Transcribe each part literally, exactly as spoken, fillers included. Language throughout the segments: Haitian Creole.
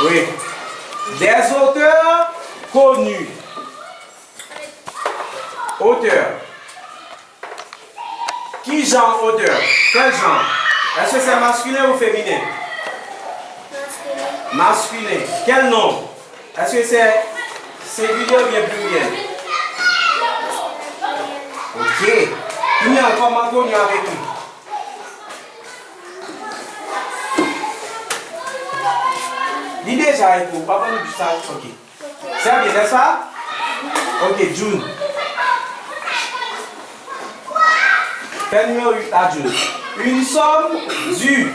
Oui. Des auteurs connus. Auteur. Ki jan auteur? Quel genre? Est-ce que c'est masculin ou féminin? Masculin. Quel nom? Est-ce que c'est singulier ou bien pluriel? Ok. Kounye a, kòman ke nou avèk li? Li deja ekri, ou pa konn sa? Ok. Sèvi, n'est-ce pas? Ok, June. Fè nimewo uit la, June. Une somme due.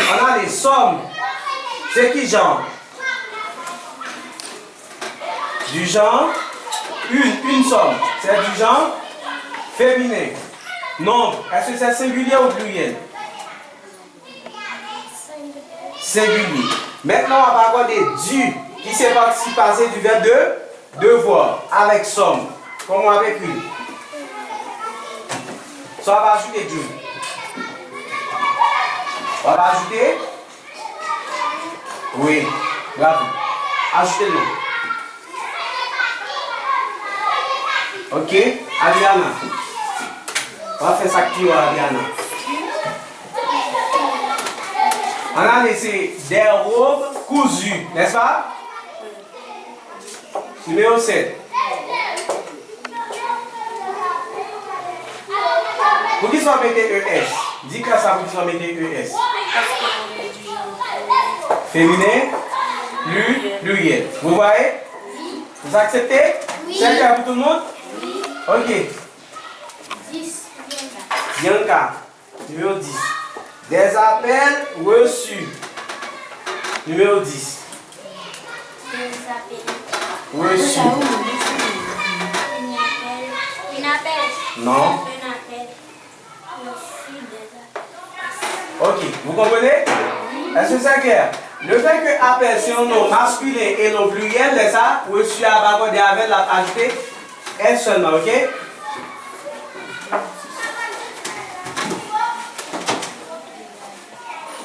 Ann ale, somme. Se ki jan? Du genre, une, une somme. C'est du genre féminin. Nombre, est-ce que c'est singulier ou pluriel? Sengilye. Mentnan, w ap akòde due, ki se patisip pase du verbe de devoir, avèk somme. Kòman w ap ekri l? Sa w ap ajoute, due? W ap ajoute? Wi. Bravo. Ajoute l non. Ok. Adriana. W ap fè sa k pi wo, Adriana. Ann ale, se des robes cousues, n'est-ce pas? Nimewo sèt. Poukisa w mete E S? Di klas la poukisa w mete E S. Féminin, pli, pliryèl. Vous voyez? Vous acceptez? C'est clair pour tout le monde? Ok. Bianca. Nimewo dis. Des appels reçus. Nimewo dis. Des appels reçus. Un appel. Un appel. Non. Un appel reçu, des appels. Ok, vous comprenez? Est-ce que c'est clair? Le fait que appel c'est un nom masculin et non pluriel, lè sa, reçu a pa kòde avè l, l ap ajoute S sèlman, ok?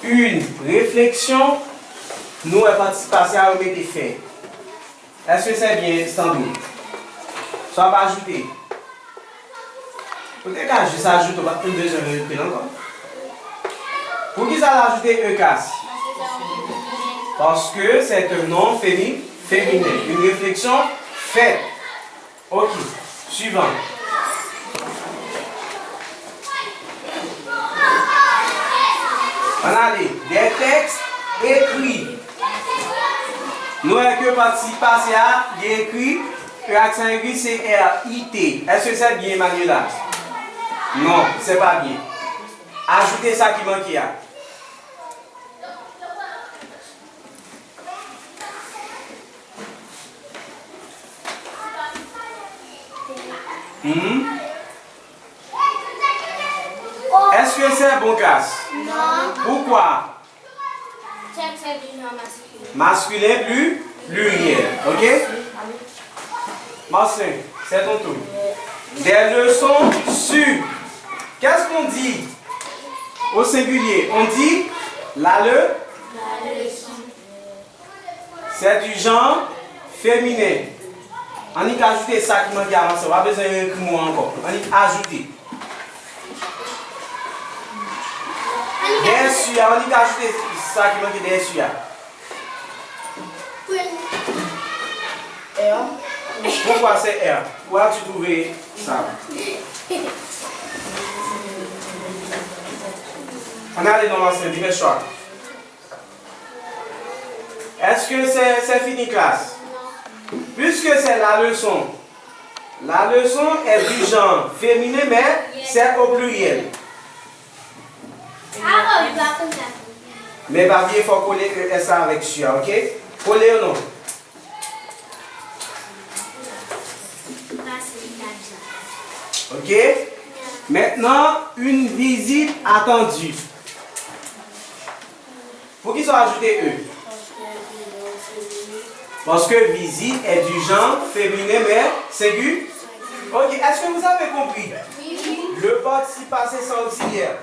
Une réflexion, nou wè patisip pase a, yo mete fè. Èske se byen, Sandro? Sa w ap ajoute? Ou te ka jis ajoute, ou pa t bezwen repete l ankò. Poukisa l ajoute E K? Parce que c'est un nom fémi-, féminin. Une réflexion faite. Ok, suivant. Ann ale, des textes écrits. Nou wè ke patisip pase a, li ekri, e aksan egi se R I T. Èske se byen, Manuela? Non, se pa byen. Ajoute sa ki manke a. Hmm? Est-ce que c'est bon, classe? Non. Pourquoi? Check, c'est du genre masculin. Masculin, plu-, pluriel. Ok? Marcin, c'est ton tour. Des leçons sur. Qu'est-ce qu'on dit au singulier? On dit la le-, la leçon. C'est du genre féminin. Annik ajoute sa ki manke a, Marcel. W pa bezwen ekri mo a ankò. Annik ajoute. Dèyè su a, annik ajoute sa ki manke dèyè su a. Pourquoi c'est R? Où as-tu trouvé ça? Ann ale non, Marcel, divès choix. Est-ce que c'est, c'est fini, classe? Puisque c'est la leçon, la leçon est du genre féminin, mais c'est au pluriel. Men pa bliye fò w kole E S la avèk su a, ok? Kole yo non. Ok? Maintenant, une visite attendue. Poukisa w ajoute E? Parce que visite est du genre féminin, mais singu-, ok, est-ce que vous avez compris? Le participe passé sans auxiliaire.